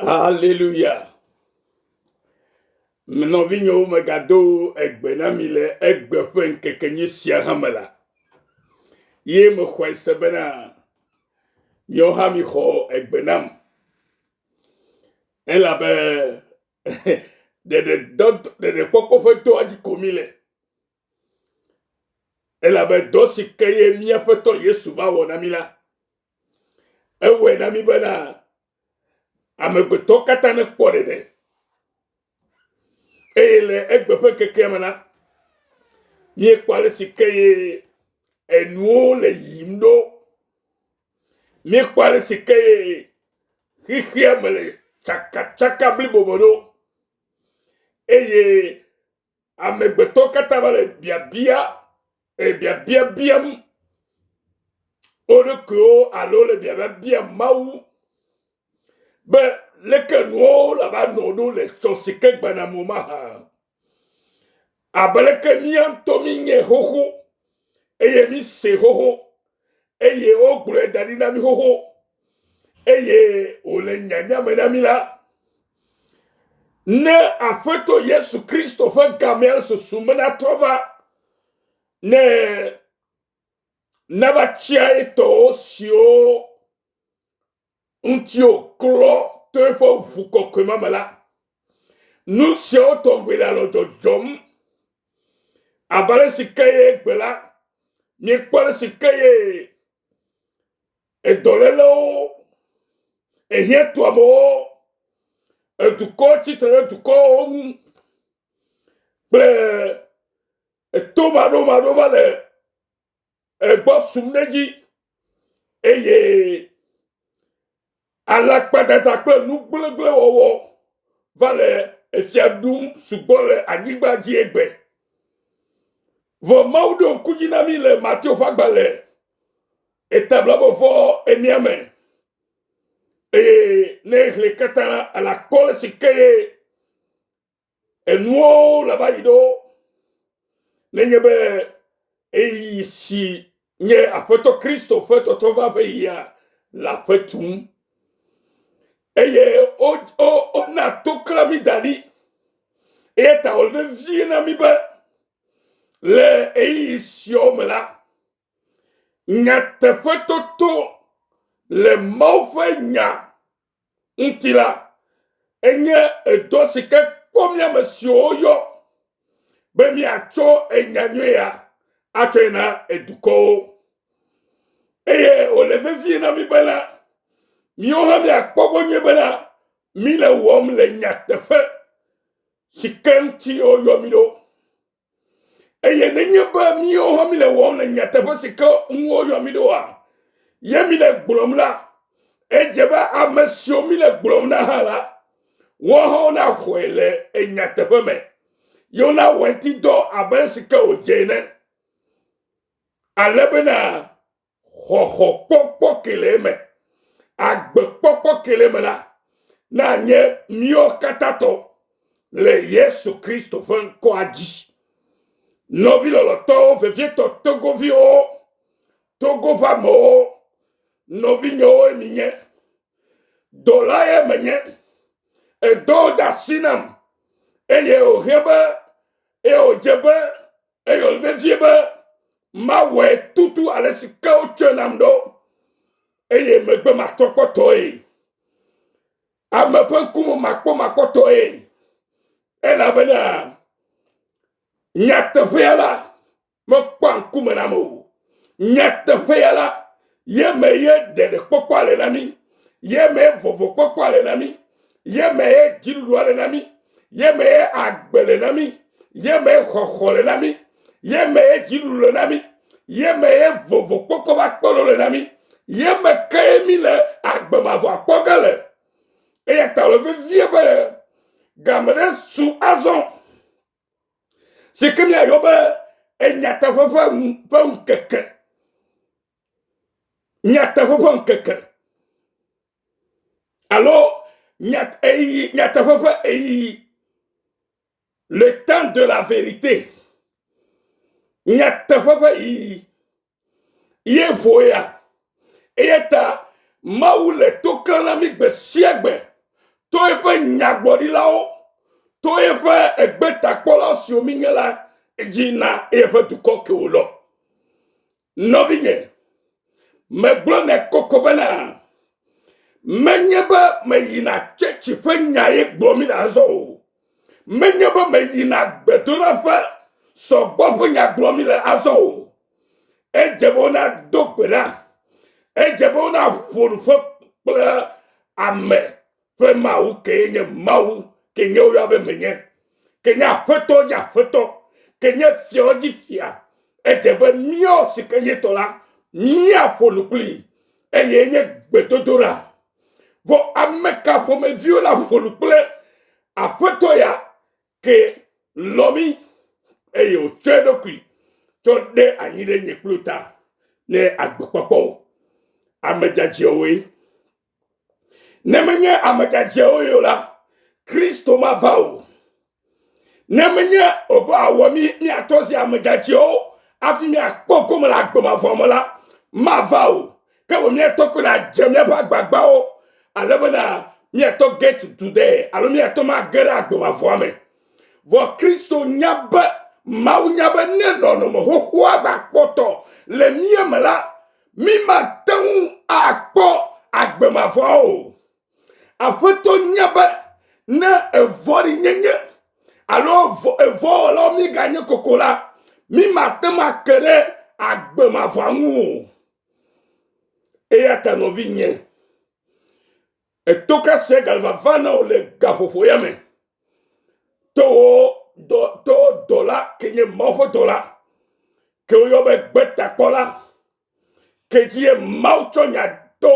Haleluya. Nɔvinyewo megado egbe na mi le egbe ƒe ŋkekenyui sia hã me la. Ye mexɔe se bena miawo hã mixɔ egbe nam. Elabe ɖeɖedɔ ɖeɖekpɔkpɔ ƒe dɔa dzi ko mi le. Elabe dɔ si ke ye mía Aƒetɔ Yesu va wɔ na mí la, ewɔe na mí bena amegbetɔ katã nekpɔ ɖeɖe. Eye le egbe ƒe ŋkekea me la, míekpɔ ale si ke ye enuwo le yiyim ɖo. Míekpɔ ale si ke ye xexea me le tsakatsaka blibo me ɖo. Eye Amegbetɔ katã va le biabia e biabia biam wo ɖokuiwo alo le biabia biam Mawu be leke nuwo lava nɔ ɖo le tsɔ si ke gbana mo mahã. Abe leke mía ŋutɔ míenye xoxo eye míse xoxo eye wogblɔe da ɖi na mí xoxo eye wòle nyanya me na mí la, ne Aƒetɔ Yesu Kristo ƒe gamea le susum be natrɔ va ne nava tia etɔwo siwo ŋuti wòklɔ to eƒe ʋu kɔkɔe ma me la, nu siawo tɔgbi le alɔ dzɔdzɔm abe ale si ke ye gbe la, míekpɔ ale si ke ye edɔlélewo, ehiãtuamewo, edukɔ tsitre ɖe dukɔwo ŋu kple etomaɖomaɖo va le egbɔ sum ɖe edzi eye alakpadada kple nugblegblẽwɔwɔ va le efia ɖum sugbɔ le anyigba dzi egbe. Vɔ Mawu ɖo ŋku dzi na mí le Mateo ƒe agbalẽ eta blaeve vɔ enea me eye ne exlẽ katã la, alakpɔ le si ke ye Enuwo le va yi ɖo nenye be eyi si nye Aƒetɔ Kristo ƒe tɔtrɔva ƒe yia le aƒe tum. Eye wona tokla mí da ɖi. Eya ta wòle vevie na mí be le ɣeyiɣi siawo me la, nyateƒetoto le Mawu ƒe nya ŋuti la, enye edɔ si ke kpɔ mía ame siwo woyɔ be míatsɔ enya nyui ya atsɔe na edukɔwo. Eye wòle vevie na mí bena míawo hã míakpɔ gbɔ nyuie bena míle wɔm le nyateƒe si ke ŋuti woyɔ mí ɖo. Eye nenye be míawo hã míle wɔm le nyateƒe si ke ŋu woyɔ mí ɖoa, ye míle gblɔm la, edze be ame siwo míle gblɔm na hã la, woawo hã wonaxɔe le nyateƒe me, ye wonawɔ eŋuti dɔ abe esi ke wòdze ene, ale bena xɔxɔkpɔkpɔ ke le eme, agbekpɔkpɔ ke le eme la, nanye míawo katã tɔ le Yesu Kristo ƒe ŋkɔa dzi. Nɔvi lɔlɔ̃tɔwo, vevietɔ Togoviwo, Togo ƒe amewo, nɔvinyewoe minye, dɔlae menye, edɔwo de asi nam eye wòhiã be eye wòdze be Eye wòle vevie be mawɔe tutu ale si ke wotsɔe nam ɖo, eye megbe matrɔkpɔtɔe, ame ƒe ŋkume makpɔmakpɔtɔe, elabena nyateƒea la mekpɔa ŋkume nam o. Nyateƒea la, ye me ye ɖeɖekpɔkpɔa le na mí, ye me vovokpɔkpɔa le na mí, ye me ye dziɖuɖua le na mí, ye me ye agbe le na mí, ye me ye xɔxɔ le na mí, ye me ye dziɖuɖu le na mí, ye me ye vovokpɔkpɔ va kpɔ le na mí, ye me ke mí le agbe mavɔ akpɔ ge le. Eya ta wòle vevie be game ɖe su azɔ si ke míayɔ be enyateƒe ƒe ƒe ŋkeke. Nyateƒe ƒe ŋkeke alo ɣeyiɣi nyateƒe ƒe ɣeyiɣi. Le temps de la vérité. Nyateƒe ƒe ɣeyiɣi. Ye ƒo ya. Eya ta Mawu le to klãm na mí gbe sia gbe. To eƒe nyagblɔɖilawo, to eƒe egbetakpɔla siwo mínye la dzi na eƒe dukɔ ke wòlɔ. Nɔvinye, megblɔ nɛ koko bena, menye be meyina tsɛtsi ƒe nya ye gblɔ mi le azɔ o. Menye be meyina gbedoɖaƒe sɔgbɔ ƒe nya gblɔ mi le azɔ o. Edze be wonado gbe ɖa. Edze be wonaƒo nu ƒe kple ame ƒe Mawu kee nye Mawu ke nye woyɔ be menye, ke nye Aƒetɔ dzi Aƒetɔ, ke nye Fiawo dzi Fia. Edze be míawo si ke nye tɔ la, míaƒo nu kplii eye nye gbedodoɖa. Vɔ ame ka ƒomeviwo la ƒo nu kple Aƒetɔ ya ke lɔ̃ mí eye wòtsɔ eɖokui tsɔ ɖe anyi ɖe nye kplu ta ne agbekpɔkpɔ o. Ame dzadzɛwoe. Ne menye ame dzadzɛwoe o la, Kristo mava o. Ne menye woƒe awɔ mí míatrɔ zi ame dzadzɛwo hafi míakpɔ gome le agbe mavɔ me la, mava o. Ke boŋ míatɔ koe la dze míaƒe agbagbawo ale bena míatɔ get du ɖe alo míatɔ mage ɖe agbe mavɔa me. Vɔ Kristo nya be Mawu nya be ne nɔnɔme xoxoa gakpɔtɔ le mía me la, mí mate ŋu akpɔ agbe mavɔa o. Aƒetɔ nya be ne evɔ̃ɖinyenye alo evɔ̃wɔlawo míganye koko la, mí mate ŋu ake ɖe agbe mavɔa ŋu o. Eya ta nɔvinye, eto ka sia gale vava na wò le gaƒoƒo ya me. To wò dɔ, to wò dɔla ke nye Mawu ƒe dɔla, ke woyɔ be gbetakpɔla, ke dzi ye Mawu tsɔ nya do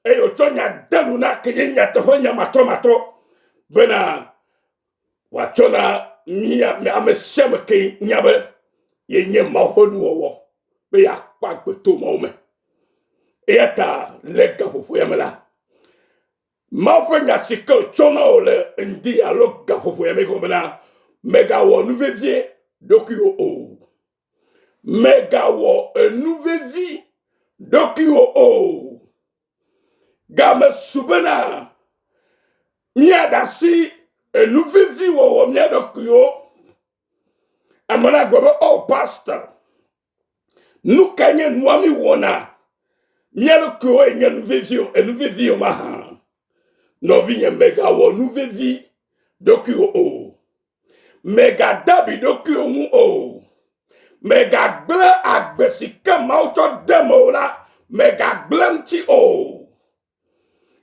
eye wòtsɔ nya de nu na ke nye nyateƒe nya matrɔmatrɔ bena wòatsɔ na mía ame sia ame ke nya be yenye Mawu ƒe nuwɔwɔ be yeakpɔ agbe to Mawu me. Eya ta le gaƒoƒo ya me la, Mawu ƒe nya si ke wòtsɔ na wò le ŋdi alo gaƒoƒo ya me gɔme bena mègawɔ nu vevie ɖokuiwò o. Mègawɔ enu vevi ɖokuiwò o. Game su bena míaɖe asi enu vevi wɔwɔ mía ɖokuiwo. Ame la gblɔ be, oh pastor, nu kae nye nua mi wɔna mía ɖokuiwo nye nu vevi o, enu vevi o mahã. Nɔvinye, mègawɔ nu vevi ɖokuiwò o. Mègade abi ɖokuiwò ŋu o. Mègagblẽ agbe si ke Mawu tsɔ de mewò la, mègagblẽ eŋuti o.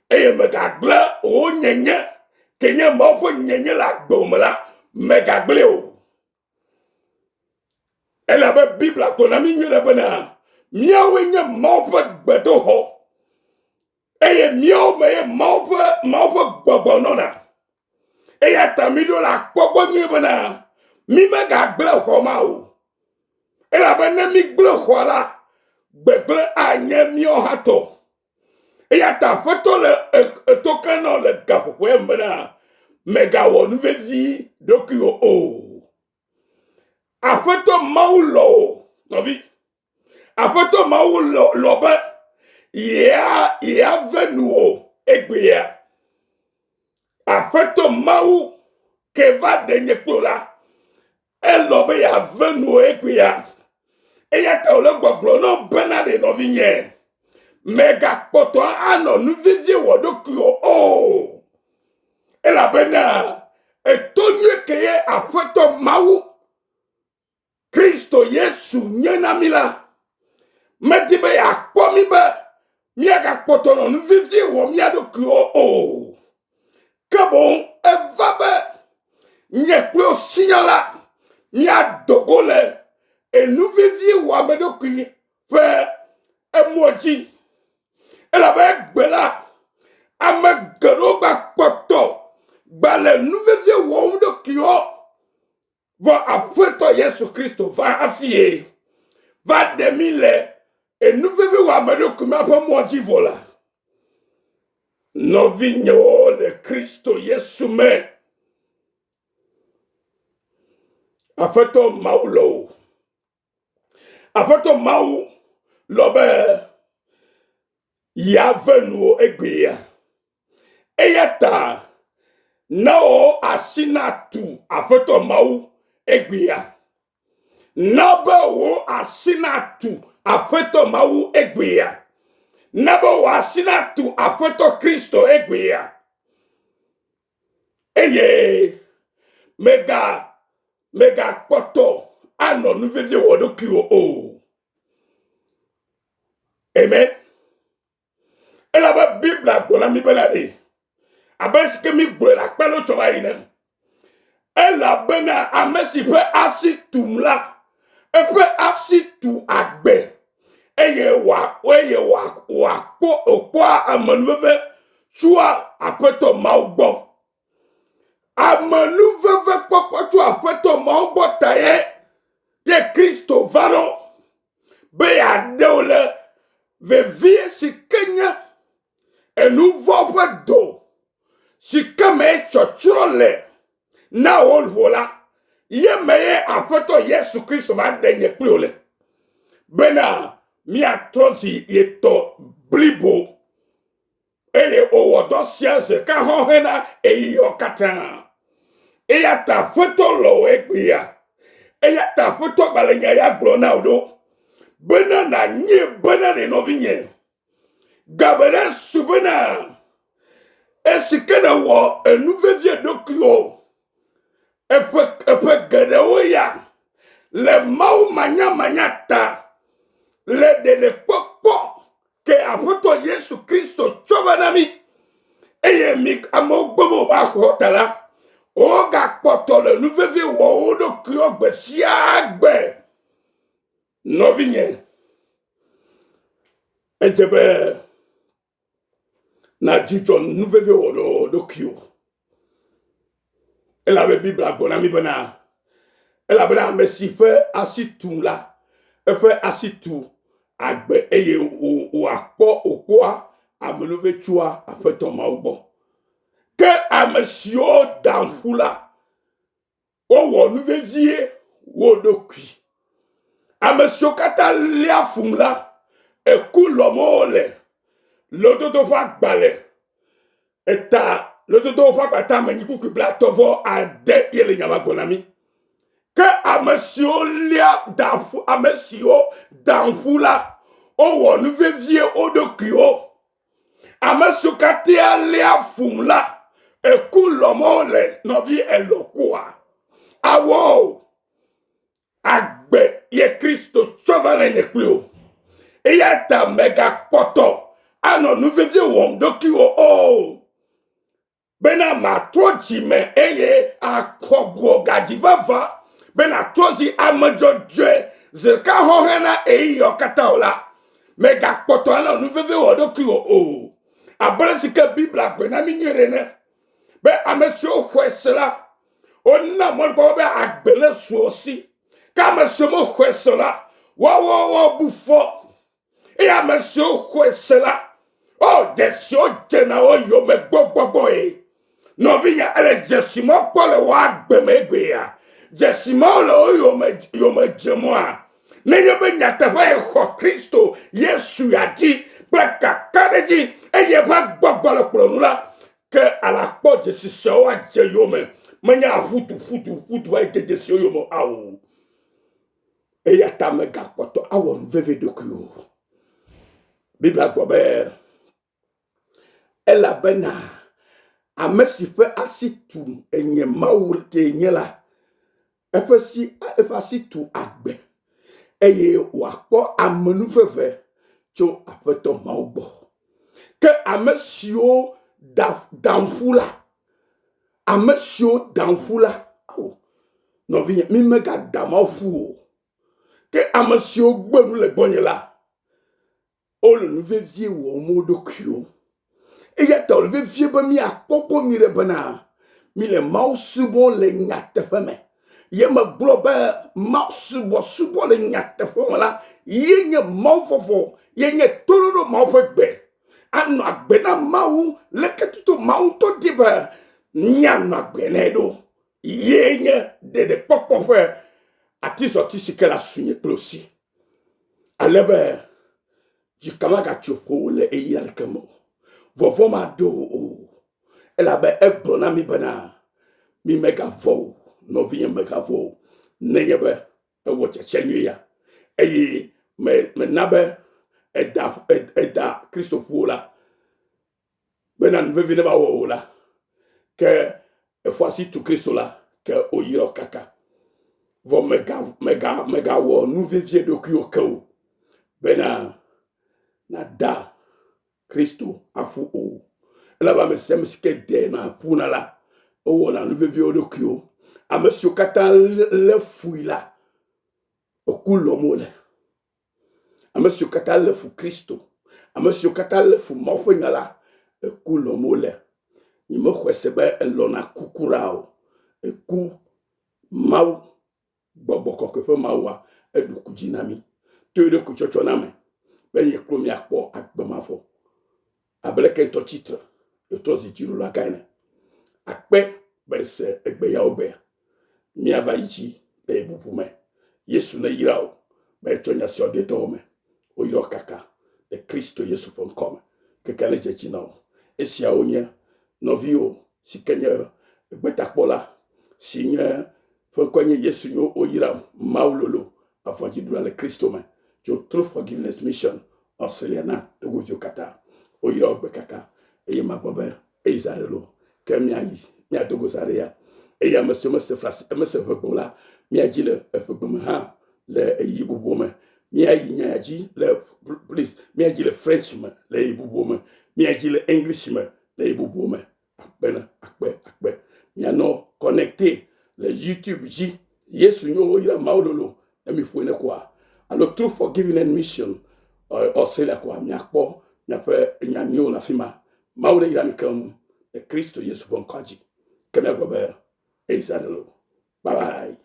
Eye mègagblẽ wò nyenye ke nye Mawu ƒe nyenye le agbewò me la, mègagblẽe o. Elabe Biblia gblɔ na mí nyuie ɖe bena míawoe nye Mawu ƒe gbedoxɔ eye míawo me ye Mawu ƒe Mawu ƒe gbɔgbɔ nɔna. Eya ta míɖo la kpɔ gbɔ nyuie bena mímegagblẽ xɔ ma o. Elabe ne mígblẽ xɔa la, gbegblẽ anye míawo hã tɔ. Eya ta Aƒetɔ le eto ke nɔ le gaƒoƒo ya me bena mègawɔ nu vevi ɖokuiwò o. Aƒetɔ Mawu lɔ̃ wò, nɔvi. Aƒetɔ Mawu lɔ, lɔ be yea, yeave nuwò egbea. Aƒetɔ Mawu ke va ɖe nye kplo la, elɔ be yeave nuwò egbea. Eya ta wòle gbɔgblɔ na wò bena ɖe nɔvinye, mègakpɔtɔ anɔ nu vevie wɔ ɖokuiwò o. Elabena eto nyuie ke ye Aƒetɔ Mawu Kristo Yesu nye na mí la, medi be yeakpɔ mí be míagakpɔtɔ nɔ nu vevie wɔ mía ɖokuiwo o. Ke boŋ eva be nye kple wò siaa la, míado go le enu vevie wɔ ame ɖokui ƒe emɔ dzi. Elabe egbe la, ame geɖewo gakpɔtɔ gba le nu vevie wɔm ɖokuiwo. Vɔ Aƒetɔ Yesu Kristo va hafi ye va ɖe mí le enu vevi wɔameɖokui ma ƒe mɔ dzi vɔ la, nɔvinyewo le Kristo Yesu me, Aƒetɔ Mawu lɔ wò. Aƒetɔ Mawu lɔ be yeave nuwò egbea. Eya ta. Na wò asi natu Aƒetɔ Mawu egbea. Na be wò asi natu Aƒetɔ Mawu egbea. Na be wò asi natu Aƒetɔ Kristo egbea. Eye mega megakpɔtɔ anɔ nu vevi wɔ ɖokuiwò o. Amen. Elabe Biblia gblɔ na mí bena ɖe, abe esi ke mígblɔe le akpa ɖewo tsɔ va yi ene, elabena ame si ƒe asi tum la, eƒe asi tu agbe eye wòa eye wòa wòakpɔ wòkpɔa amenuveve tsoa Aƒetɔ Mawu gbɔ. Amenuveve kpɔkpɔ tso Aƒetɔ Mawu gbɔ tae ye Kristo va ɖo be yeaɖe wò le vevie si ke nye enuvɔ ƒe do si ke me tsɔtsrɔ̃ le na wò ʋo la, ye me ye Aƒetɔ Yesu Kristo va ɖe nye kpli wò le bena míatrɔ zi ye tɔ blibo. Eye wòwɔ dɔ sia zi ɖeka hɔ̃ hena ɣeyiɣiawo katã. Eya ta Aƒetɔ lɔ̃ wò egbea. Eya ta Aƒetɔ gale nya ya gblɔm na wò ɖo bena nànyae bena ɖe nɔvinye, game ɖe su bena esi ke nèwɔ enu vevie ɖokuiwò eƒe eƒe geɖewo ya le Mawu manyamanya ta le ɖeɖekpɔkpɔ ke Aƒetɔ Yesu Kristo tsɔ va na mí eye mi amewo gbe be woaxɔ ta la, wogakpɔtɔ le nu vevi wɔ wo ɖokuiwo gbe sia gbe. Nɔvinye, edze be nàdzudzɔ nu vevi wɔ ɖokuiwò. Elabe Biblia gblɔ na mí bena, elabena ame si ƒe asi tu la, eƒe asi tu agbe eye wòakpɔ wòkpɔa amenuve tsoa Aƒetɔ Mawu gbɔ. Ke ame siwo da ƒu la, Wowɔ nu vevie wo ɖokui. Ame siwo katã léa fum la, eku lɔm wole. Lododo ƒe agbalẽ eta lododo ƒe agbalẽ tame nyi kpukpui blatɔ̃ vɔ ade ye le nya ma gblɔm na mí. Ke ame siwo léa da ƒu, ame siwo da ƒu la, wowɔ nu vevie wo ɖokuiwo. Ame siwo katã léa fum la, eku lɔm wole nɔvi elɔ kua. Awɔ agbe ye Kristo tsɔ va na nye kpli wò. Eya ta mègakpɔtɔ anɔ nu vevi wɔm ɖokuiwò o. Bena matrɔ dzi me eye akɔ buɔ gadzi vavã, be nàtrɔ zi ame dzɔdzɔe zi ɖeka hɔ̃ hena ɣeyiɣiawo katã o la, mègakpɔtɔ anɔ nu vevi wɔ ɖokuiwò o. Abe ale si ke Biblia gblɔe na mí nyuie ɖe ene, be ame siwo xɔe se la, wona mɔnukpɔkpɔ be agbe nesu wo si, ke ame siwo mexɔe se o la, woawo woabu fɔ. Eye ame siwo xɔe se la, o dzesiwo dzena wo yome gbɔgbɔgbɔe. Nɔvinye, ele dzesi mɔ kpɔ le wò agbe me egbea. Dzesi mawo le wo yome yome dzemɔa? Nenye be nyateƒe yexɔ Kristo Yesu ya dzi kple kakaɖedzi eye eƒe gbɔgbɔ le kplɔ nu la, ke alakpɔ dzesi siawo adze yome. Menye aƒudu ƒudu ƒudu va yi de dzesiwo yome ao. Eya ta mègakpɔtɔ awɔ nu vevi ɖokuiwò o. Biblia gblɔ be, elabena ame si ƒe asi tu enye Mawu kee nye la, eƒe si eƒe asi tu agbe eye wòakpɔ amenuveve tso Aƒetɔ Mawu gbɔ. Ke ame siwo da da ƒu la, Ame siwo dam ƒu la, ao, nɔvinye, mi megada Mawu ƒu o. Ke ame siwo gbe nu le gbɔnye la, wole nu vevie wɔm wo ɖokuiwo. Eya ta wòle vevie be míakpɔ gbɔ nyuie bena míle Mawu subɔm le nyateƒe me. Ye megblɔ be Mawu subɔsubɔ le nyateƒe me la, ye nye Mawu vɔvɔ̃, ye nye toɖoɖo Mawu ƒe gbe. Anɔ agbe na Mawu leke tutu Mawu ŋutɔ di be míanɔ agbe nɛ ɖo. Ye nye ɖeɖekpɔkpɔ ƒe atizɔti si ke le asu nye kple si. Ale be dzika magatso ƒowò le ɣeyiɣi aɖeke me o. Vɔvɔ̃ maɖo wò o. Elabe egblɔ na mí bena, Mi megavɔ̃ o, nɔvinye megavɔ̃ o, nenye be ewɔ tsɛtsɛ nyui ya eye me mena be eda eda Kristo ƒu o la, bena nu vevi neva wɔ wò la, ke eƒo asi tu Kristo la, ke woyrɔ kaka. Vɔ mega mega megawɔ nu vevie ɖokuiwò ke o, bena nada Kristo aƒu o. Elabe ame sia ame si ke dena ƒuna la, ewɔna nu vevi wo ɖokuiwo. Ame siwo katã lé fui la, eku lɔm wole. Ame siwo katã lé fu Kristo, ame siwo katã lé fu Mawu ƒe nya la, eku lɔm wole. Nyemexɔe se be elɔ̃na ku kura o. Eku Mawu Gbɔgbɔ Kɔkɔe ƒe Mawua, eɖu ku dzi na mí to eɖokui tsɔtsɔ na me be nye kple míakpɔ agbe mavɔ. Abe leke ŋutɔ tsi tre yetrɔ zi dziɖula gã ene. Akpe be se egbe yawo gbea. Míava yi dzi le yi bubu me. Yesu neyra wò be etsɔ nya siawo de dɔwɔ me. Woyrɔ kaka le Kristo Yesu ƒe ŋkɔ me. Keke nedze edzi na wò. Esiawo nye nɔviwò si ke nye gbetakpɔla si nye ƒe ŋkɔe nye Yesu nyo woyram Mawu lolo avɔdziɖula le Kristo me tso True Forgiveness Mission Australia na Togoviwo katã. Woyra wo gbe kaka eye magblɔ be eyi za ɖe loo ke míayi míado go za ɖe ya eye ame siwo mese frasi mese ʋegbe o la míadzi le eʋegbe me hã le ɣeyiɣi bubuwo me. Míayi nya ya dzi le please míadzi le French me le ɣeyiɣi bubuwo me. Míadzi le English me le ɣeyiɣi bubuwo me. Akpe na akpe akpe. Mianɔ connecté le YouTube dzi. Yesu nyo woyra Mawu lolo ne mi ƒoe ne koa. Alo True Forgiving and Mission Australia koa miakpɔ miaƒe nya nyuiwo le afi ma. Mawu ne yra mi keŋ le Kristo Yesu ƒe ŋkɔa dzi. Ke miagblɔ be eyi za ɖe lo. Bye bye.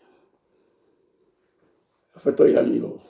Aƒetɔ yra mi loo.